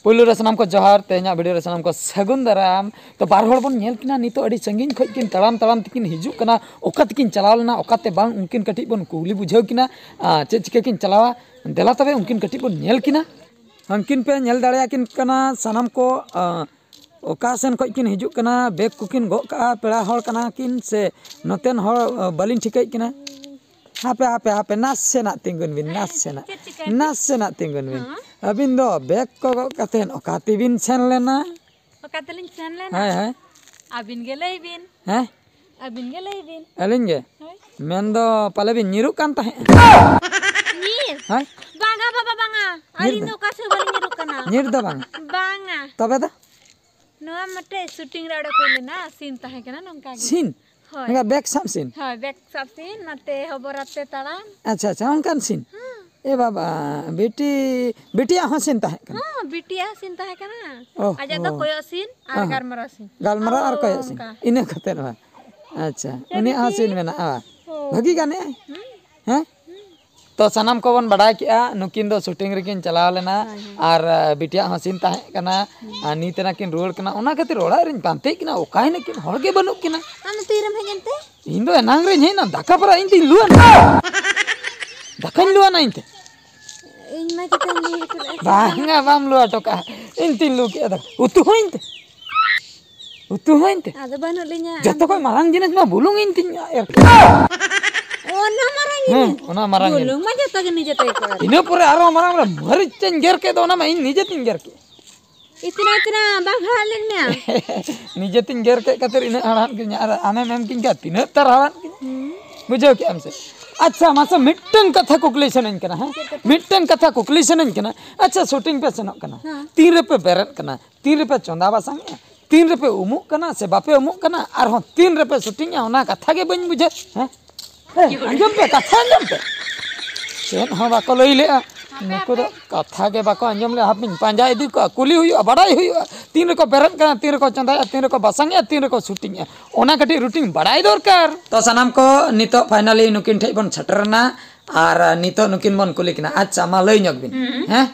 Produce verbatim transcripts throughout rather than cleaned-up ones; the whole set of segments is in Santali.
ᱯᱩᱭᱞᱩ ᱨᱮ ᱥᱟᱱᱟᱢ ᱠᱚ ᱡᱚᱦᱟᱨ, ᱛᱮᱦᱮᱧᱟᱜ ᱵᱷᱤᱰᱤᱭᱳ ᱨᱮ ᱥᱟᱱᱟᱢ ᱠᱚ ᱥᱟᱹᱜᱩᱱ ᱫᱟᱨᱟᱢ᱾ ᱛᱚ, ᱵᱟᱨ ᱦᱚᱲ ᱵᱚᱱ ᱧᱮᱞ ᱠᱤᱱᱟ ᱱᱤᱛᱚᱜ ᱟᱹᱰᱤ ᱥᱟᱺᱜᱤᱧ ᱠᱷᱚᱱ ᱠᱤᱱ ᱛᱟᱲᱟᱢ ᱛᱟᱲᱟᱢ ᱛᱮᱠᱤᱱ ᱦᱤᱡᱩᱜ ᱠᱟᱱᱟ, ᱚᱠᱟ ᱛᱮᱠᱤᱱ ᱪᱟᱞᱟᱣ ᱞᱮᱱᱟ, ᱚᱠᱟᱛᱮ ᱵᱟᱝ, ᱩᱱᱠᱤᱱ ᱠᱟᱹᱴᱤᱡ ᱵᱚᱱ ᱠᱩᱞᱤ ᱵᱩᱡᱷᱟᱹᱣ ᱠᱤᱱᱟ᱾ ᱟᱨ ᱪᱮᱫ ᱪᱤᱠᱟᱹ ᱠᱤᱱ ᱪᱟᱞᱟᱣᱟ, ᱫᱮᱞᱟ ᱛᱚᱵᱮ ᱩᱱᱠᱤᱱ ᱠᱟᱹᱴᱤᱡ ᱵᱚᱱ ᱧᱮᱞ ᱠᱤᱱᱟ᱾ ᱦᱟᱱᱠᱤᱱ ᱯᱮ ᱧᱮᱞ ᱫᱟᱲᱮᱭᱟᱠᱤᱱ ᱠᱟᱱᱟ ᱥᱟᱱᱟᱢ ᱠᱚ, ᱟᱸ, ᱚᱠᱟ ᱥᱮᱱ ᱠᱷᱚᱱ ᱠᱤᱱ ᱦᱤᱡᱩᱜ ᱠᱟᱱᱟ, ᱵᱮᱜᱽ ᱠᱚᱠᱤᱱ ᱜᱚᱜ ᱠᱟᱜᱼᱟ, ᱯᱮᱲᱟ ᱦᱚᱲ ᱠᱟᱱᱟ ᱠᱤᱱ ᱥᱮ ᱱᱚᱛᱮᱱ ᱦᱚᱲ, ᱟᱸ, ᱵᱟᱹᱞᱤᱧ ᱴᱷᱤᱠᱟᱹᱭᱮᱫ ᱠᱤᱱᱟ᱾ ᱦᱟᱯᱮ, ᱦᱟᱯᱮ, ᱦᱟᱯᱮ, ᱱᱟᱥᱮᱱᱟᱜ ᱛᱤᱸᱜᱩᱱ ᱵᱤᱱ, ᱱᱟᱥᱮᱱᱟᱜ, ᱪᱮᱫ ᱪᱤᱠᱟᱹᱭᱮᱱᱟ? ᱱᱟᱥᱮᱱᱟᱜ ᱛᱤᱸᱜᱩᱱ ᱵᱤᱱ᱾ ᱦᱮᱸ? ᱟᱹᱵᱤᱱ ᱫᱚ ᱵᱮᱜᱽ ᱠᱚ ᱜᱚᱜ ᱠᱟᱛᱮᱫ ᱚᱠᱟ ᱛᱮᱵᱤᱱ ᱥᱮᱱ ᱞᱮᱱᱟ? ᱚᱠᱟ ᱛᱮᱞᱤᱧ ᱥᱮᱱ ᱞᱮᱱᱟ? ᱦᱮᱸ, ᱦᱮᱸ᱾ ᱟᱹᱵᱤᱱ ᱜᱮ ᱞᱟᱹᱭ ᱵᱤᱱ᱾ ᱦᱮᱸ? ᱟᱹᱵᱤᱱ ᱜᱮ ᱞᱟᱹᱭ ᱵᱤᱱ᱾ ᱟᱹᱞᱤᱧ ᱜᱮ? ᱦᱳᱭ᱾ ᱢᱮᱱᱫᱚ ᱯᱟᱞᱮ ᱵᱤᱱ ᱧᱤᱨᱩᱜ ᱠᱟᱱ ᱛᱟᱦᱮᱸᱫ? ᱧᱤᱨ? ᱦᱮᱸ? ᱵᱟᱝᱟ ᱵᱟᱵᱟ, ᱵᱟᱝᱟ᱾ ᱧᱤᱨ ᱟᱹᱞᱤᱧ ᱫᱚ? ᱫᱚ ᱚᱠᱟ ᱥᱮᱫ ᱦᱚᱸ ᱵᱟᱹᱞᱤᱧ ᱧᱤᱨᱩᱜ ᱠᱟᱱᱟ᱾ ᱧᱤᱨ ᱫᱚ ᱵᱟᱝ? ᱵᱟᱝᱟ᱾ ᱛᱚᱵᱮ ᱫᱚ? ᱱᱚᱣᱟ ᱢᱤᱫᱴᱮᱡ ᱥᱩᱴᱤᱝ ᱨᱮ ᱚᱰᱚᱠ ᱦᱩᱭ ᱞᱮᱱᱟ, ᱥᱤᱱ ᱛᱟᱦᱮᱸ ᱠᱟᱱᱟ ᱱᱚᱝᱠᱟ ᱜᱮ᱾ ᱥᱤᱱ? ᱦᱳᱭ᱾ ᱱᱚᱝᱠᱟ ᱵᱮᱜᱽ ᱥᱟᱵ ᱥᱤᱱ? ᱦᱳᱭ, ᱵᱮᱜᱽ ᱥᱟᱵ ᱥᱤᱱ, ᱱᱚᱛᱮ ᱦᱚᱵᱚᱨ ᱟᱛᱮ ᱛᱟᱲᱟᱢ᱾ ᱟᱪᱪᱷᱟ, ᱟᱪᱪᱷᱟ, ᱚᱱᱠᱟᱱ ᱥᱤᱱ? ᱦᱮᱸ᱾ ᱮ ᱵᱟᱵᱟ, ᱵᱤᱴᱤ, ᱵᱤᱴᱤᱭᱟᱜ ᱦᱚᱸ ᱥᱤᱱ ᱛᱟᱦᱮᱸ ᱠᱟᱱᱟ? ᱦᱮᱸ, ᱵᱤᱴᱤᱭᱟᱜ ᱦᱚᱸ ᱥᱤᱱ ᱛᱟᱦᱮᱸ ᱠᱟᱱᱟ᱾ ᱚ, ᱟᱡᱟᱜ ᱫᱚ ᱚ᱾ ᱠᱚᱭᱚᱜ ᱥᱤᱱ ᱟᱨ ᱦᱮᱸ᱾ ᱜᱟᱞᱢᱟᱨᱟᱣ ᱥᱤᱱ᱾ ᱜᱟᱞᱢᱟᱨᱟᱣ ᱟᱨ ᱚ, ᱠᱚᱭᱚᱜ ᱥᱤᱱ᱾ ᱚᱱᱠᱟ᱾ ᱤᱱᱟᱹ ᱠᱟᱛᱮᱫ ᱵᱟᱝ? ᱟᱪᱪᱷᱟ, ᱦᱮᱸ, ᱩᱱᱤᱭᱟᱜ ᱦᱚᱸ ᱵᱤᱴᱤ᱾ ᱥᱤᱱ ᱢᱮᱱᱟᱜᱼᱟ ᱵᱟᱝ? ᱦᱳᱭ᱾ ᱵᱷᱟᱹᱜᱤ ᱜᱟᱱᱮᱜᱼᱟᱭ? ᱦᱩᱸ᱾ ᱦᱮᱸ? ᱛᱚ, ᱥᱟᱱᱟᱢ ᱠᱚᱵᱚᱱ ᱵᱟᱰᱟᱭ ᱠᱮᱜᱼᱟ, ᱱᱩᱠᱤᱱ ᱫᱚ ᱥᱩᱴᱤᱝ ᱨᱮᱠᱤᱱ ᱪᱟᱞᱟᱣ ᱞᱮᱱᱟ᱾ ᱦᱳᱭ, ᱦᱳᱭ᱾ ᱟᱨ, ᱟ, ᱵᱤᱴᱤᱭᱟᱜ ᱦᱚᱸ ᱥᱤᱱ ᱛᱟᱦᱮᱸ ᱠᱟᱱᱟ᱾ ᱦᱩᱸ᱾ ᱟᱨ ᱱᱤᱛ ᱮᱱᱟ ᱠᱤᱱ ᱨᱩᱣᱟᱹᱲ ᱠᱟᱱᱟ, ᱚᱱᱟ ᱠᱷᱟᱹᱛᱤᱨ ᱚᱲᱟᱜ ᱨᱤᱧ ᱯᱟᱱᱛᱮᱭᱮᱫ ᱠᱤᱱᱟ, ᱚᱠᱟᱭᱮᱱᱟ ᱠᱤᱱ, ᱦᱚᱲ ᱜᱮ ᱵᱟᱹᱱᱩᱜ ᱠᱤᱱᱟ᱾ ᱟᱢ ᱫᱚ ᱛᱤᱨᱮᱢ ᱦᱮᱡ ᱮᱱᱛᱮ? ᱤᱧ ᱫᱚ ᱮᱱᱟᱝ ᱨᱤᱧ ᱦᱮᱡ ᱮᱱᱟ, ᱫᱟᱠᱟ ᱯᱚᱨᱮ ᱤᱧ ᱛᱤᱧ ᱞᱩ ᱟᱱᱟ᱾ ᱫᱟᱠᱟᱧ ᱞᱩ ᱟᱱᱟ ᱤᱧ ᱛᱮ᱾ ᱤᱧ ᱢᱟ ᱪᱤᱠᱟᱹᱧ ᱞᱩ ᱦᱚᱴᱚ ᱞᱮᱫᱼᱟ? ᱵᱟᱝᱟ, ᱵᱟᱢ ᱞᱩ ᱦᱚᱴᱚ ᱠᱟᱜᱼᱟ, ᱤᱧ ᱛᱤᱧ ᱞᱩ ᱠᱮᱜᱼᱟ ᱫᱟᱠᱟ᱾ ᱩᱛᱩ ᱦᱚᱸ ᱤᱧ ᱛᱮ᱾ ᱩᱛᱩ ᱦᱚᱸ ᱤᱧ ᱛᱮ᱾ ᱟᱫᱚ ᱵᱟᱹᱱᱩᱜ ᱞᱤᱧᱟ᱾ ᱡᱚᱛᱚ ᱠᱷᱚᱱ ᱢᱟᱨᱟᱝ ᱡᱤᱱᱤᱥ ᱢᱟ ᱵᱩᱞᱩᱝ ᱤᱧ ᱛᱤᱧ ᱮᱨ ᱠᱮᱜᱼᱟ᱾ ᱚᱱᱟ ᱢᱟᱨᱟᱝ ᱦᱮᱸ, ᱡᱤᱱᱤᱥ? ᱚᱱᱟ ᱢᱟᱨᱟᱝ ᱵᱩᱞᱩᱝ ᱡᱤᱱᱤᱥ᱾ ᱢᱟ ᱡᱚᱛᱚ ᱜᱮ ᱱᱤᱡᱮ ᱛᱮᱜᱮ ᱠᱚ ᱮᱨ᱾ ᱤᱱᱟᱹ ᱯᱚᱨᱮ ᱟᱨᱚ ᱢᱟᱨᱟᱝ ᱢᱟᱨᱟᱝ ᱢᱟᱹᱨᱤᱪ ᱪᱮᱧ ᱜᱮᱨ ᱠᱮᱫ ᱫᱚ, ᱚᱱᱟ ᱢᱟ ᱤᱧ ᱱᱤᱡᱮ ᱛᱤᱧ ᱜᱮᱨ ᱠᱮᱜᱼᱟ᱾ ᱤᱛᱱᱟ ᱤᱛᱱᱟ ᱵᱟᱝ ᱦᱟᱲᱦᱟᱫ ᱞᱮᱱ ᱢᱮᱭᱟ? ᱱᱤᱡᱮ ᱛᱤᱧ ᱜᱮᱨ ᱠᱮᱫ ᱠᱷᱟᱹᱛᱤᱨ ᱤᱱᱟᱹᱜ ᱦᱟᱲᱦᱟᱫ ᱠᱤᱧᱟ, ᱟᱨ ᱟᱢᱮᱢ ᱮᱢ ᱠᱤᱧ ᱠᱷᱟᱱ ᱛᱤᱱᱟᱹᱜ ᱛᱟᱨ ᱦᱟᱲᱦᱟᱫ ᱠᱤᱧᱟ᱾ ᱦᱩᱸ᱾ ᱵᱩᱡᱷᱟᱹᱣ ᱠᱮᱜᱼᱟᱢ ᱥᱮ? ᱟᱪᱪᱷᱟ, ᱢᱟᱥᱮ ᱢᱤᱫᱴᱟᱝ ᱠᱟᱛᱷᱟ ᱠᱩᱠᱞᱤ ᱥᱟᱱᱟᱧ ᱠᱟᱱᱟ, ᱦᱮᱸ? ᱪᱮᱫ ᱠᱟᱛᱷᱟ? ᱢᱤᱫᱴᱟᱝ ᱠᱟᱛᱷᱟ ᱠᱩᱠᱞᱤ ᱥᱟᱱᱟᱧ ᱠᱟᱱᱟ᱾ ᱟᱪᱪᱷᱟ, ᱥᱩᱴᱤᱝ ᱯᱮ ᱥᱮᱱᱚᱜ ᱠᱟᱱᱟ, ᱦᱮᱸ᱾ ᱛᱤᱱ ᱨᱮᱯᱮ ᱵᱮᱨᱮᱫ ᱠᱟᱱᱟ, ᱛᱤᱱ ᱨᱮᱯᱮ ᱪᱚᱸᱫᱟ ᱵᱟᱥᱟᱝ ᱮᱜᱼᱟ, ᱛᱤᱱ ᱨᱮᱯᱮ ᱩᱢᱩᱜ ᱠᱟᱱᱟ ᱥᱮ ᱵᱟᱯᱮ ᱩᱢᱩᱜ ᱠᱟᱱᱟ, ᱟᱨᱦᱚᱸ ᱛᱤᱱ ᱨᱮᱯᱮ ᱥᱩᱴᱤᱝ ᱮᱜᱼᱟ, ᱚᱱᱟ ᱠᱟᱛᱷᱟ ᱜᱮ ᱵᱟᱹᱧ ᱵᱩᱡᱷᱟᱹᱣ, ᱦᱮᱸ? ᱦᱮᱸ, ᱟᱸᱡᱚᱢ ᱯᱮ, ᱠᱟᱛᱷᱟ ᱟᱸᱡᱚᱢ ᱯᱮ᱾ ᱪᱮᱫ ᱦᱚᱸ ᱵᱟᱠᱚ ᱞᱟᱹᱭ ᱞᱮᱜᱼᱟ᱾ ᱱᱩᱠᱩ ᱫᱚ ᱠᱟᱛᱷᱟ ᱜᱮ ᱵᱟᱠᱚ ᱟᱸᱡᱚᱢ ᱞᱮᱜᱼᱟ᱾ ᱦᱟᱯᱮᱧ ᱯᱟᱸᱡᱟ ᱤᱫᱤ ᱠᱚᱣᱟ, ᱠᱩᱞᱤ ᱦᱩᱭᱩᱜᱼᱟ, ᱵᱟᱰᱟᱭ ᱦᱩᱭᱩᱜᱼᱟ᱾ ᱛᱤᱱ ᱨᱮᱠᱚ ᱵᱮᱨᱮᱫ ᱠᱟᱱᱟ, ᱛᱤᱱ ᱨᱮᱠᱚ ᱪᱚᱸᱫᱟᱭᱮᱜᱼᱟ, ᱛᱤᱱ ᱨᱮᱠᱚ ᱵᱟᱥᱟᱝᱮᱜᱼᱟ, ᱛᱤᱱ ᱨᱮᱠᱚ ᱥᱩᱴᱤᱝᱮᱜᱼᱟ᱾ ᱚᱱᱟ ᱠᱟᱹᱴᱤᱡ ᱨᱩᱴᱤᱱ ᱵᱟᱰᱟᱭ ᱫᱚᱨᱠᱟᱨ᱾ ᱛᱚ ᱥᱟᱱᱟᱢ ᱠᱚ ᱱᱤᱛᱚᱜ finally ᱱᱩᱠᱤᱱ ᱴᱷᱮᱡ ᱵᱚᱱ ᱥᱮᱴᱮᱨᱮᱱᱟ᱾ ᱟᱨ ᱱᱤᱛᱚᱜ ᱱᱩᱠᱤᱱ ᱵᱚᱱ ᱠᱩᱞᱤ ᱠᱤᱱᱟ, ᱟᱪᱪᱷᱟ, ᱢᱟ ᱞᱟᱹᱭ ᱧᱚᱜ ᱵᱤᱱ᱾ ᱦᱩᱸ᱾ ᱦᱮᱸ?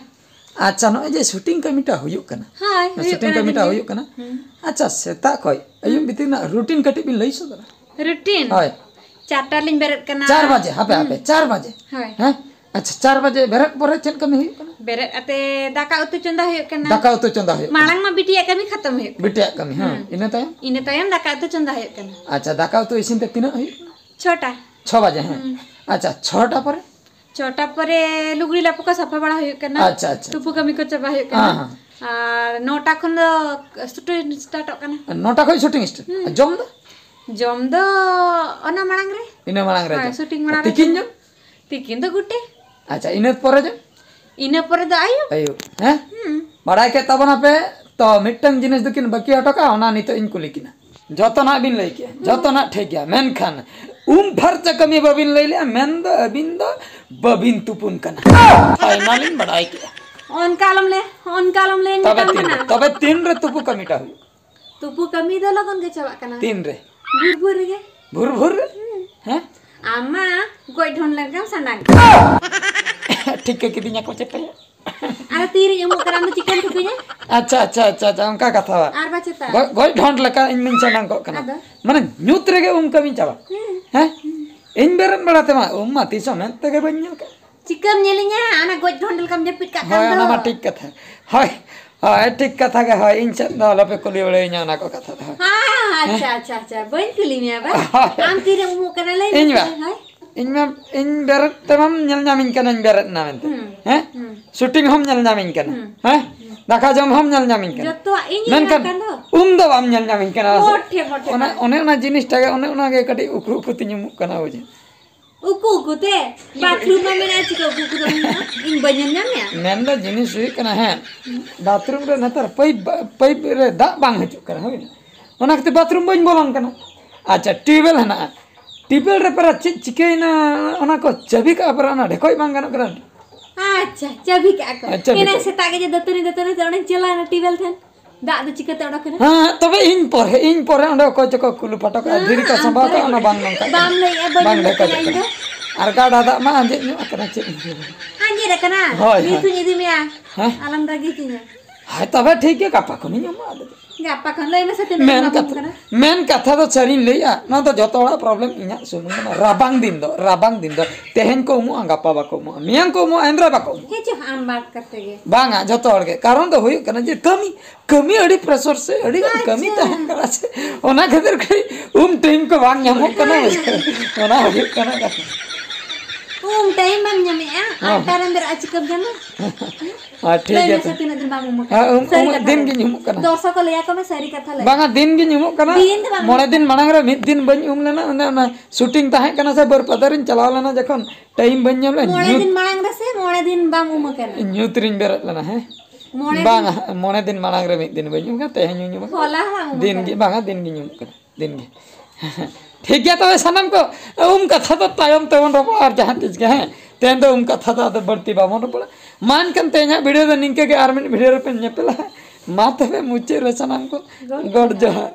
ᱟᱪᱪᱷᱟ, ᱱᱚᱜᱼᱚᱭ ᱡᱮ ᱥᱩᱴᱤᱝ ᱠᱟᱹᱢᱤᱴᱟ ᱦᱩᱭᱩᱜ ᱠᱟᱱᱟ, ᱦᱳᱭ, ᱦᱩᱭᱩᱜ ᱥᱩᱴᱤᱝ ᱠᱟᱱᱟ ᱠᱟᱹᱢᱤᱴᱟ ᱫᱤᱱᱜᱮ᱾ ᱦᱩᱭᱩᱜ ᱠᱟᱱᱟ᱾ ᱦᱩᱸ᱾ ᱟᱪᱪᱷᱟ, ᱥᱮᱛᱟᱜ ᱠᱷᱚᱡ ᱟᱹᱭᱩᱵ ᱵᱷᱤᱛᱤᱨ ᱨᱮᱱᱟᱜ ᱨᱩᱴᱤᱱ ᱠᱟᱹᱴᱤᱡ ᱵᱤᱱ ᱞᱟᱹᱭ ᱥᱚᱫᱚᱨᱟ? ᱨᱩᱴᱤᱱ? ᱦᱳᱭ᱾ ᱪᱟᱨᱴᱟ ᱨᱮᱞᱤᱧ ᱵᱮᱨᱮᱫ ᱠᱟᱱᱟ᱾ ᱪᱟᱨ ᱵᱟᱡᱮ, ᱦᱟᱯᱮ, ᱦᱩᱸ᱾ ᱦᱟᱯᱮ, ᱪᱟᱨ ᱵᱟᱡᱮ? ᱦᱳᱭ᱾ ᱦᱮᱸ? ᱟᱪᱪᱷᱟ, ᱪᱟᱨ ᱵᱟᱡᱮ ᱵᱮᱨᱮᱫ ᱯᱚᱨᱮ ᱪᱮᱫ ᱠᱟᱹᱢᱤ ᱦᱩᱭᱩᱜ ᱠᱟᱱᱟ? ᱵᱮᱨᱮᱫ ᱟᱛᱮ ᱫᱟᱠᱟ ᱩᱛᱩ ᱪᱚᱸᱫᱟ ᱦᱩᱭᱩᱜ ᱠᱟᱱᱟ᱾ ᱫᱟᱠᱟ ᱩᱛᱩ ᱪᱚᱸᱫᱟ ᱦᱩᱭᱩᱜ ᱠᱟᱱᱟ᱾ ᱢᱟᱲᱟᱝ ᱢᱟ ᱵᱤᱴᱤᱭᱟᱜ ᱠᱟᱹᱢᱤ ᱠᱷᱟᱛᱚᱢ ᱦᱩᱭᱩᱜ ᱠᱟᱱᱟ᱾ ᱵᱤᱴᱤᱭᱟᱜ ᱠᱟᱹᱢᱤ, ᱦᱮᱸ᱾ ᱦᱩᱸ᱾ ᱤᱱᱟᱹ ᱛᱟᱭᱚᱢ? ᱤᱱᱟᱹ ᱛᱟᱭᱚᱢ ᱫᱟᱠᱟ ᱩᱛᱩ ᱪᱚᱸᱫᱟ ᱦᱩᱭᱩᱜ ᱠᱟᱱᱟ᱾ ᱟᱪᱪᱷᱟ, ᱫᱟᱠᱟ ᱩᱛᱩ ᱤᱥᱤᱱ ᱛᱮ ᱛᱤᱱᱟᱹᱜ ᱦᱩᱭᱩᱜ ᱠᱟᱱᱟ? ᱪᱷᱚᱴᱟ᱾ ᱪᱷᱚ ᱵᱟᱡᱮ, ᱦᱮᱸ᱾ ᱦᱩᱸ᱾ ᱟᱪᱪᱷᱟ, ᱪᱷᱚᱴᱟ ᱯᱚᱨᱮ? ᱪᱷᱚᱴᱟ ᱯᱚᱨᱮ ᱞᱩᱜᱽᱲᱤ ᱞᱟᱯᱚ ᱠᱚ ᱥᱟᱯᱷᱟ ᱵᱟᱲᱟ ᱦᱩᱭᱩᱜ ᱠᱟᱱᱟ᱾ ᱟᱪᱪᱷᱟ, ᱟᱪᱪᱷᱟ, ᱛᱩᱯᱩ ᱟᱪᱪᱷᱟ᱾ ᱠᱟᱹᱢᱤ ᱠᱚ ᱪᱟᱵᱟ ᱦᱩᱭᱩᱜ ᱠᱟᱱᱟ᱾ ᱦᱮᱸ, ᱦᱮᱸ᱾ ᱟᱨ ᱱᱚᱴᱟ ᱠᱷᱚᱱ ᱫᱚ ᱥᱩᱴᱤᱝ ᱥᱴᱟᱨᱴᱚᱜ ᱠᱟᱱᱟ᱾ ᱱᱚᱴᱟ ᱠᱷᱚᱱ ᱥᱩᱴᱤᱝ ᱥᱴᱟᱨᱴ? ᱦᱩᱸ᱾ ᱟᱨ ᱡᱚᱢ ᱫᱚ? ᱡᱚᱢ ᱫᱚ ᱚᱱᱟ ᱢᱟᱲᱟᱝ ᱨᱮ᱾ ᱤᱱᱟᱹ ᱢᱟᱲᱟᱝ ᱨᱮ ᱦᱳᱭ, ᱡᱚᱢ᱾ ᱥᱩᱴᱤᱝ ᱢᱟᱲᱟᱝ ᱨᱮ ᱛᱤᱠᱤᱱ ᱡᱚᱢ᱾ ᱡᱚᱢ? ᱛᱤᱠᱤᱱ ᱫᱚ ᱜᱩᱴᱮ᱾ ᱟᱪᱪᱷᱟ, ᱤᱱᱟᱹ ᱯᱚᱨᱮ ᱡᱚᱢ? ᱤᱱᱟᱹ ᱯᱚᱨᱮ ᱫᱚ ᱟᱹᱭᱩᱵ᱾ ᱟᱹᱭᱩᱵ, ᱦᱮᱸ? ᱦᱩᱸ᱾ ᱵᱟᱲᱟᱭ ᱠᱮᱫ ᱛᱟᱵᱚᱱᱟᱯᱮ, ᱛᱚ ᱢᱤᱫᱴᱟᱝ ᱡᱤᱱᱤᱥ ᱫᱚᱠᱤᱱ ᱵᱟᱹᱠᱤ ᱦᱚᱴᱚ ᱠᱟᱜᱼᱟ, ᱚᱱᱟ ᱱᱤᱛᱚᱜ ᱤᱧ ᱠᱩᱞᱤ ᱠᱤᱱᱟ᱾ ᱡᱚᱛᱚᱱᱟᱜ ᱵᱤᱱ ᱞᱟᱹᱭ ᱠᱮᱜᱼᱟ, ᱡᱚᱛᱚᱱᱟᱜ ᱴᱷᱤᱠ ᱜᱮᱭᱟ, ᱢᱮᱱᱠᱷᱟᱱ ᱩᱢ ᱯᱷᱟᱨᱪᱟ ᱠᱟᱹᱢᱤ ᱵᱟᱹᱵᱤᱱ ᱞᱟᱹᱭ ᱞᱮᱜᱼᱟ, ᱢᱮᱱᱫᱚ ᱟᱹᱵᱤᱱ ᱫᱚ ᱵᱟᱹᱵᱤᱱ ᱛᱩᱯᱩᱱ ᱠᱟᱱᱟ᱾ ᱯᱷᱟᱭᱱᱟᱞ ᱤᱧ ᱵᱟᱲᱟᱭ ᱠᱮᱜᱼᱟ᱾ ᱚᱱᱠᱟ ᱟᱞᱚᱢ ᱞᱟᱹᱭ, ᱚᱱᱠᱟ ᱟᱞᱚᱢ ᱞᱟᱹᱭ ᱛᱚᱵᱮ ᱢᱮᱛᱟᱢ ᱛᱤᱱ ᱠᱟᱱᱟ᱾ ᱨᱮ, ᱛᱚᱵᱮ ᱛᱤᱱ ᱨᱮ ᱛᱩᱯᱩ ᱠᱟᱹᱢᱤᱴᱟ ᱦᱩᱭᱩᱜᱼᱟ? ᱛᱩᱯᱩ ᱠᱟᱹᱢᱤ ᱫᱚ ᱞᱚᱜᱚᱱ ᱜᱮ ᱪᱟᱵᱟᱜ ᱠᱟᱱᱟ᱾ ᱛᱤᱱ ᱨᱮ? ᱵᱷᱳᱨ ᱵᱷᱳᱨ ᱨᱮᱜᱮ᱾ ᱵᱷᱳᱨ ᱵᱷᱳᱨ ᱨᱮ? ᱦᱩᱸ᱾ ᱦᱮᱸ? ᱟᱢ ᱢᱟ ᱜᱚᱡ ᱰᱷᱚᱱ ᱞᱮᱱᱠᱟᱢ ᱥᱟᱱᱟᱧ᱾ ᱴᱷᱤᱠᱟᱹ ᱠᱤᱫᱤᱧᱟ ᱠᱚ ᱪᱮᱛᱟᱭᱟ᱾ ᱟᱫᱚ ᱛᱤᱨᱤᱧ ᱩᱢᱩᱜ ᱠᱟᱱᱟ, ᱟᱢ ᱫᱚ ᱪᱤᱠᱟᱹᱢ ᱴᱷᱤᱠᱟᱹᱧᱟ? ᱟᱪᱪᱷᱟ, ᱟᱪᱪᱷᱟ, ᱟᱪᱪᱷᱟ, ᱟᱪᱪᱷᱟ, ᱚᱱᱠᱟ ᱠᱟᱛᱷᱟ ᱵᱟ᱾ ᱟᱨ ᱵᱟᱪᱮᱛᱟ? ᱜᱚᱡ, ᱜᱚᱡ ᱰᱷᱚᱱ ᱞᱮᱠᱟ ᱤᱧ ᱢᱟᱧ ᱥᱟᱱᱟᱝ ᱠᱚᱜ ᱠᱟᱱᱟ᱾ ᱟᱫᱚ? ᱢᱟᱱᱮ ᱧᱩᱛ ᱨᱮᱜᱮ ᱩᱢ ᱠᱟᱹᱢᱤᱧ ᱪᱟᱵᱟ᱾ ᱦᱩᱸ᱾ ᱦᱮᱸ? ᱤᱧ ᱵᱮᱨᱮᱫ ᱵᱟᱲᱟ ᱛᱮᱢᱟ ᱩᱢ ᱢᱟ ᱛᱤᱥ ᱦᱚᱸ ᱢᱮᱫ ᱛᱮᱜᱮ ᱵᱟᱹᱧ ᱧᱮᱞ ᱠᱟᱜ᱾ ᱪᱤᱠᱟᱹᱢ ᱧᱮᱞᱤᱧᱟ? ᱚᱱᱟ ᱜᱚᱡ ᱰᱷᱚᱱᱰ ᱞᱮᱠᱟᱢ ᱡᱟᱹᱯᱤᱫ ᱠᱟᱜ ᱠᱟᱱ ᱦᱳᱭ, ᱫᱚ᱾ ᱚᱱᱟ ᱢᱟ ᱴᱷᱤᱠ ᱠᱟᱛᱷᱟ᱾ ᱦᱳᱭ, ᱦᱳᱭ, ᱴᱷᱤᱠ ᱠᱟᱛᱷᱟ ᱜᱮ᱾ ᱦᱳᱭ, ᱤᱧ ᱥᱮᱫ ᱫᱚ ᱟᱞᱚᱯᱮ ᱠᱩᱞᱤ ᱵᱟᱲᱟᱭᱤᱧᱟ ᱚᱱᱟ ᱠᱚ ᱠᱟᱛᱷᱟ ᱫᱚ᱾ ᱦᱳᱭ᱾ ᱦᱮᱸ, ᱟᱪᱪᱷᱟ, ᱟᱪᱪᱷᱟ, ᱟᱪᱪᱷᱟ, ᱵᱟᱹᱧ ᱠᱩᱞᱤ ᱢᱮᱭᱟ ᱵᱟ᱾ ᱦᱳᱭ᱾ ᱟᱢ ᱛᱤᱨᱮᱢ ᱩᱢᱩᱜ ᱠᱟᱱᱟ ᱞᱟᱹᱭ ᱤᱧ ᱢᱮᱥᱮ? ᱵᱟ? ᱦᱳᱭ᱾ ᱤᱧ ᱢᱟ, ᱤᱧ ᱵᱮᱨᱮᱫ ᱛᱮᱢᱟᱢ ᱧᱮᱞ ᱧᱟᱢᱤᱧ ᱠᱟᱱᱟᱧ ᱵᱮᱨᱮᱫ ᱮᱱᱟ ᱢᱮᱱᱛᱮ᱾ ᱦᱩᱸ, ᱦᱮᱸ? ᱦᱩᱸ᱾ ᱥᱩᱴᱤᱝ ᱦᱚᱸᱢ ᱧᱮᱞ ᱧᱟᱢᱤᱧ ᱠᱟᱱᱟ᱾ ᱦᱩᱸ᱾ ᱦᱮᱸ? ᱦᱩᱸ᱾ ᱫᱟᱠᱟ ᱡᱚᱢ ᱦᱚᱸᱢ ᱧᱮᱞ ᱧᱟᱢᱤᱧ ᱠᱟᱱᱟ᱾ ᱡᱚᱛᱚᱣᱟᱜ ᱤᱧ ᱧᱮᱞ ᱢᱮᱱᱠᱷᱟᱱ ᱧᱟᱢ ᱠᱟᱱ ᱫᱚ᱾ ᱩᱢ ᱫᱚ ᱵᱟᱢ ᱧᱮᱞ ᱧᱟᱢᱤᱧ ᱠᱟᱱᱟ᱾ ᱢᱚᱴᱷᱮ, ᱢᱚᱴᱷᱮ ᱚᱱᱟ, ᱵᱟᱝ᱾ ᱚᱱᱮ ᱚᱱᱟ ᱡᱤᱱᱤᱥᱴᱟ ᱜᱮ, ᱚᱱᱮ ᱚᱱᱟ ᱜᱮ ᱠᱟᱹᱴᱤᱡ ᱩᱠᱩ ᱩᱠᱩ ᱛᱤᱧ ᱩᱢᱩᱜ ᱠᱟᱱᱟ, ᱵᱩᱡᱷᱟᱹᱣ᱾ ᱩᱠᱩ ᱩᱠᱩ ᱛᱮ? ᱵᱟᱛᱷᱨᱩᱢ ᱢᱟ ᱢᱮᱱᱟᱜᱼᱟ, ᱪᱤᱠᱟᱹ ᱩᱠᱩ ᱩᱠᱩ ᱛᱮᱢ ᱩᱢᱩᱜᱼᱟ? ᱤᱧ ᱵᱟᱹᱧ ᱧᱮᱞ ᱧᱟᱢ ᱢᱮᱭᱟ? ᱢᱮᱱᱫᱚ ᱡᱤᱱᱤᱥ ᱦᱩᱭᱩᱜ ᱠᱟᱱᱟ, ᱦᱮᱸ, ᱵᱟᱛᱷᱨᱩᱢ ᱨᱮ ᱱᱮᱛᱟᱨ ᱯᱟᱭᱤᱯ ᱵᱟ-, ᱯᱟᱭᱤᱯ ᱨᱮ ᱫᱟᱜ ᱵᱟᱝ ᱦᱤᱡᱩᱜ ᱠᱟᱱᱟ, ᱦᱳᱭ᱾ ᱚᱱᱟ ᱠᱷᱟᱹᱛᱤᱨ ᱵᱟᱛᱷᱨᱩᱢ ᱵᱟᱹᱧ ᱵᱚᱞᱚᱱ ᱠᱟᱱᱟ᱾ ᱟᱪᱪᱷᱟ, ᱴᱤᱭᱩᱵᱽᱣᱮᱞ ᱦᱮᱱᱟᱜᱼᱟ, ᱴᱤᱭᱩᱵᱽᱣᱮᱞ ᱨᱮ ᱯᱮᱨᱟ ᱪᱮᱫ ᱪᱤᱠᱟᱹᱭᱮᱱᱟ, ᱚᱱᱟ ᱠᱚ ᱪᱟᱹᱵᱤ ᱠᱟᱜᱼᱟ ᱯᱮᱨᱟ, ᱚᱱᱟ ᱰᱷᱮᱠᱚᱡ ᱵᱟᱝ ᱜᱟᱱᱚᱜ ᱠᱟᱱᱟ᱾ ᱟᱪᱪᱷᱟ, ᱪᱟᱹᱵᱤ ᱠᱟᱜᱼᱟ ᱠᱚ᱾ ᱟᱪᱪᱷᱟ, ᱪᱟᱹᱵᱤ ᱮᱱᱟᱝ ᱠᱟᱜᱼᱟ᱾ ᱥᱮᱛᱟᱜ ᱜᱮ ᱡᱮ ᱫᱟᱹᱛᱟᱹᱱᱤ, ᱫᱟᱹᱛᱟᱹᱱᱤ ᱛᱮ ᱚᱸᱰᱮᱧ ᱪᱟᱞᱟᱣᱮᱱᱟ ᱴᱤᱭᱩᱵᱽᱣᱮᱞ ᱴᱷᱮᱱ᱾ ᱫᱟᱜ ᱫᱚ ᱪᱤᱠᱟᱹᱛᱮ ᱚᱰᱚᱠ ᱮᱱᱟ? ᱦᱮᱸ, ᱛᱚᱵᱮ ᱤᱧ ᱯᱚᱨᱮ, ᱤᱧ ᱯᱚᱨᱮ ᱚᱸᱰᱮ ᱚᱠᱚᱭ ᱪᱚᱠᱚ ᱠᱩᱞᱩᱯ ᱦᱚᱴᱚ ᱠᱟᱜᱼᱟ, ᱦᱮᱸ, ᱫᱷᱤᱨᱤ ᱠᱚ ᱟᱢ ᱥᱟᱢᱵᱟᱣ ᱯᱚᱨᱮ ᱠᱟᱜᱼᱟ, ᱚᱱᱟ ᱵᱟᱝ ᱱᱚᱝᱠᱟ᱾ ᱵᱟᱢ ᱞᱟᱹᱭᱮᱜᱼᱟ, ᱵᱟᱹᱧ ᱵᱟᱝ ᱩᱢᱩᱜ ᱰᱷᱮᱠᱚᱡ ᱠᱟᱱᱟ ᱤᱧ ᱠᱟᱱᱟ᱾ ᱫᱚ᱾ ᱟᱨ ᱜᱟᱰᱟ ᱫᱟᱜ ᱢᱟ ᱟᱸᱡᱮᱫ ᱧᱚᱜ ᱟᱠᱟᱱᱟ, ᱪᱮᱫ ᱤᱧ ᱞᱟᱹᱭᱟ? ᱟᱸᱡᱮᱫ ᱟᱠᱟᱱᱟ? ᱦᱳᱭ, ᱦᱳᱭ᱾ ᱱᱤᱛ ᱦᱚᱧ ᱤᱫᱤ ᱢᱮᱭᱟ᱾ ᱦᱮᱸ? ᱟᱞᱚᱢ ᱨᱟᱹᱜᱤ ᱦᱚᱪᱚᱧᱟ᱾ ᱦᱳᱭ, ᱛᱚᱵᱮ ᱴᱷᱤᱠ ᱜᱮ, ᱜᱟᱯᱟ ᱠᱷᱚᱱᱤᱧ ᱮᱢᱚᱜᱼᱟ, ᱟᱫᱚ ᱪᱮᱫ? ᱜᱟᱯᱟ ᱠᱷᱚᱱ ᱞᱟᱹᱭ ᱢᱮᱥᱮ, ᱛᱤᱱᱟᱹᱜ ᱢᱮᱱ ᱮᱢᱟᱢ ᱠᱟᱛᱷᱟ, ᱠᱟᱱᱟ? ᱢᱮᱱ ᱠᱟᱛᱷᱟ ᱫᱚ ᱥᱟᱹᱨᱤᱧ ᱞᱟᱹᱭᱮᱜᱼᱟ, ᱱᱚᱣᱟ ᱫᱚ ᱡᱚᱛᱚ ᱦᱚᱲᱟᱜ problem, ᱤᱧᱟᱜ ᱥᱩᱢᱩᱝ ᱫᱚ ᱵᱟᱝ᱾ ᱨᱟᱵᱟᱝ ᱫᱤᱱ ᱫᱚ, ᱨᱟᱵᱟᱝ ᱫᱤᱱ ᱫᱚ ᱛᱮᱦᱮᱧ ᱠᱚ ᱩᱢᱩᱜᱼᱟ, ᱜᱟᱯᱟ ᱵᱟᱠᱚ ᱩᱢᱩᱜᱼᱟ, ᱢᱮᱭᱟᱝ ᱠᱚ ᱩᱢᱩᱜᱼᱟ, ᱮᱱᱨᱮ ᱵᱟᱠᱚ ᱩᱢᱩᱜᱼᱟ᱾ ᱦᱮᱸ ᱪᱚ, ᱟᱢ ᱵᱟᱫ ᱠᱟᱛᱮ ᱜᱮ᱾ ᱵᱟᱝᱟ, ᱡᱚᱛᱚ ᱦᱚᱲ ᱜᱮ᱾ ᱠᱟᱨᱚᱱ ᱫᱚ ᱦᱩᱭᱩᱜ ᱠᱟᱱᱟ ᱡᱮ ᱠᱟᱹᱢᱤ, ᱠᱟᱹᱢᱤ ᱟᱹᱰᱤ pressure ᱥᱮ ᱟᱹᱰᱤ ᱜᱟᱱ ᱠᱟᱹᱢᱤ ᱟᱪᱪᱷᱟ᱾ ᱛᱟᱦᱮᱱ ᱠᱟᱱᱟ ᱥᱮ, ᱚᱱᱟ ᱠᱷᱟᱹᱛᱤᱨ ᱠᱟᱹᱴᱤᱡ ᱩᱢ time ᱠᱚ ᱵᱟᱝ ᱧᱟᱢᱚᱜ ᱠᱟᱱᱟ᱾ ᱚᱱᱟ ᱦᱩᱭᱩᱜ ᱠᱟᱱᱟ ᱠᱟᱛᱷᱟ᱾ ᱩᱢ time ᱵᱟᱢ ᱧᱟᱢᱮᱜᱼᱟ, ᱦᱚᱸ᱾ ᱟᱴᱴᱟ ᱨᱮᱢ ᱵᱮᱨᱮᱫᱼᱟ, ᱪᱤᱠᱟᱹᱢ ᱧᱟᱢᱟ? ᱦᱮᱸ, ᱴᱷᱤᱠ ᱞᱟᱹᱭ ᱜᱮᱭᱟ ᱢᱮᱥᱮ, ᱛᱚ᱾ ᱛᱤᱱᱟᱹᱜ ᱫᱤᱱ ᱵᱟᱢ ᱩᱢ ᱟᱠᱟᱱᱟ? ᱦᱮᱸ, ᱩᱢ, ᱥᱟᱹᱨᱤ ᱩᱢ, ᱠᱟᱛᱷᱟ ᱫᱤᱱ ᱞᱟᱹᱭ ᱜᱤᱧ ᱢᱮ᱾ ᱩᱢᱩᱜ ᱠᱟᱱᱟ᱾ ᱫᱚᱨᱥᱚᱠ ᱠᱚ ᱞᱟᱹᱭᱟ ᱠᱚ ᱢᱮ, ᱥᱟᱹᱨᱤ ᱠᱟᱛᱷᱟ ᱞᱟᱹᱭ ᱵᱟᱝᱟ, ᱢᱮ᱾ ᱫᱤᱱ ᱜᱤᱧ ᱩᱢᱩᱜ ᱠᱟᱱᱟ᱾ ᱫᱤᱱ ᱫᱚ ᱵᱟᱢ ᱢᱚᱬᱮ ᱩᱢᱩᱜ ᱫᱤᱱ ᱠᱟᱱᱟ᱾ ᱢᱟᱲᱟᱝ ᱨᱮ ᱢᱤᱫ ᱫᱤᱱ ᱵᱟᱹᱧ ᱩᱢ ᱞᱮᱱᱟ, ᱚᱱᱮ ᱚᱱᱟ shooting ᱛᱟᱦᱮᱸ ᱠᱟᱱᱟ ᱥᱮ, ᱵᱟᱹᱨᱯᱟᱫᱟ ᱨᱤᱧ ᱪᱟᱞᱟᱣ ᱞᱮᱱᱟ ᱡᱚᱠᱷᱚᱱ, time ᱵᱟᱹᱧ ᱧᱟᱢ ᱞᱮᱫ, ᱢᱚᱬᱮ ᱧᱩᱛ, ᱫᱤᱱ ᱢᱟᱲᱟᱝ ᱨᱮᱥᱮ ᱢᱚᱬᱮ ᱫᱤᱱ ᱵᱟᱢ ᱩᱢ ᱟᱠᱟᱱᱟ? ᱧᱩᱛ ᱨᱤᱧ ᱵᱮᱨᱮᱫ ᱞᱮᱱᱟ, ᱦᱮᱸ? ᱢᱚᱬᱮ ᱵᱟᱝᱟ, ᱫᱤᱱ? ᱢᱚᱬᱮ ᱫᱤᱱ ᱢᱟᱲᱟᱝ ᱨᱮ ᱢᱤᱫ ᱫᱤᱱ ᱵᱟᱹᱧ ᱩᱢ ᱟᱠᱟᱱᱟ, ᱛᱮᱦᱮᱧ ᱦᱚᱸᱧ ᱩᱢ ᱟᱠᱟᱱᱟ᱾ ᱦᱚᱞᱟ ᱦᱚᱸ ᱩᱢ ᱫᱤᱱ ᱟᱠᱟᱱᱟ᱾ ᱜᱮ, ᱵᱟᱝᱟ, ᱫᱤᱱ ᱜᱤᱧ ᱩᱢ ᱟᱠᱟᱱᱟ, ᱫᱤᱱ ᱜᱮ᱾ ᱴᱷᱤᱠ ᱜᱮᱭᱟ, ᱛᱚᱵᱮ ᱥᱟᱱᱟᱢ ᱠᱚ ᱩᱢ ᱠᱟᱛᱷᱟ ᱫᱚ ᱛᱟᱭᱚᱢ ᱛᱮᱵᱚᱱ ᱨᱚᱯᱚᱲᱟ, ᱟᱨ ᱡᱟᱦᱟᱸ ᱛᱤᱥ ᱜᱮ, ᱦᱮᱸ? ᱛᱮᱦᱮᱧ ᱫᱚ ᱩᱢ ᱠᱟᱛᱷᱟ ᱫᱚ ᱟᱫᱚ ᱵᱟᱹᱲᱛᱤ ᱵᱟᱵᱚᱱ ᱨᱚᱯᱚᱲᱟ᱾ ᱢᱟ ᱮᱱᱠᱷᱟᱱ ᱛᱮᱦᱮᱧᱟᱜ video ᱫᱚ ᱱᱤᱝᱠᱟᱹ ᱜᱮ, ᱟᱨ ᱢᱤᱫ video ᱨᱮᱯᱮ ᱧᱮᱯᱮᱞᱟ᱾ ᱢᱟ ᱛᱚᱵᱮ ᱢᱩᱪᱟᱹᱫ ᱨᱮ ᱥᱟᱱᱟᱢ ᱠᱚ ᱜᱚᱰ ᱜᱚᱰ ᱡᱚᱦᱟᱨ᱾